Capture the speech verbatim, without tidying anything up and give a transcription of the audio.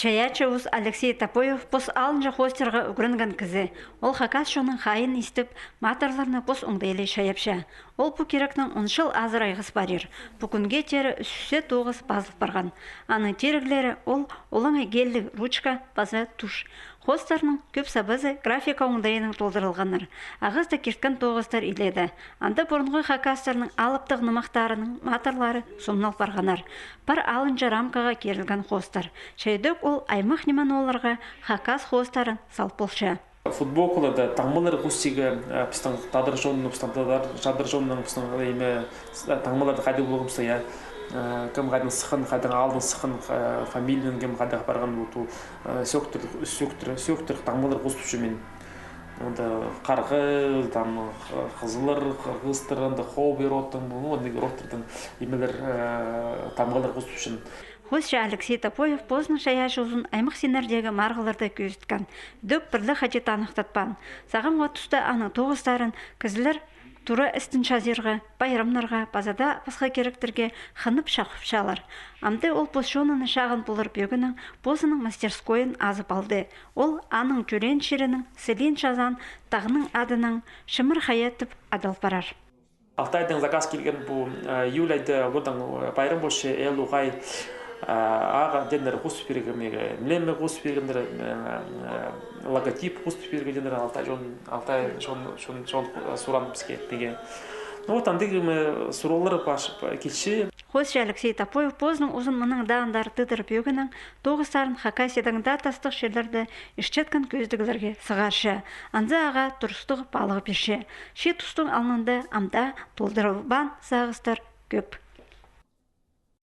Чайаачы ус Алексей Топоев пос алынҷа хоостирға ӱгренген кізі. Ол хакас чонның хайиин истіп, матырларны пос оңдайлы чайапча. Ол пу кирекнең он чыл азыра айғас парир. Пу кӱнге теере ӱс чӱс тоғыс пазыл парған. Аның тиріглері ол олаңай гелліг ручка паза туш. Хоостарның кӧп сабазы графика оңдайынаң толдырылғаннар. Ағасты кирткен тоғыстар иледе. Анда пурунғы хакастарның алыптығ нымахтарының матырлары сомнал парғаннар. Пар алынҷа рамкаға кирілген хоостар. Чайдӧк ол аймах ниме оларға хакас хоостарын сал полча. Футболкаларда таңмалар хости, пістің тадар чонның, пістің тадар, тадар чонның, пістің, име, таңмаларда хайдағ полғабыс, я. Кем хайдаң сыххан, хайдаң аалдаң сыххан, фамилиянаң кем хайдағ парған, вот, сӧӧктер, сӧӧктер, сӧӧктер таңмалар хостапчам мин. Анда харға, там, хызыллар, хырғыстар, анда хобый родтың, ну, андағ родтардаң имелер, таңмалар хостапчам. Хоосчы Алексей Топоев позының чайаачы узын аймах синнердегі марығларда кӧзіткен, дӧк пір ле хаҷа таныхтатпаан. Сағамғы туста аның тоғыстарын кізілер тура істін чазирға, пайрамнарға, паза даа пасха киректерге хынып чахыпчалар. Амды ол пос чонына чағын полар пӧгінең позының мастерскойын азып алды. Ол аның тӧреен чирінің сілиин чазаан тағның адынаң Чымыр хайа тіп адал парар. Алтайдаң заказ килген пу, июль айда, олардаң пайрам полча, эл уғай, ағаа теннер хус пиргеннер, меге, милеме хус пиргеннер, логотип хус пиргеннер, Алтай чон, Алтай чон, чон, чон суран піске, меге. Ну вот, андағ, име, сураллар пас килче. Хоосчы Алексей Топоев позының узын мынаң даа андар тыдыр пӧгінең тоғыстарын Хакасиядаң даа тастығ чирлерде исчеткен кӧзідіглерге сығарча. Анзы ағаа турыстығ паалағ пирче. Че тустың алнында ам даа толдырылбаан сағыстар кӧп.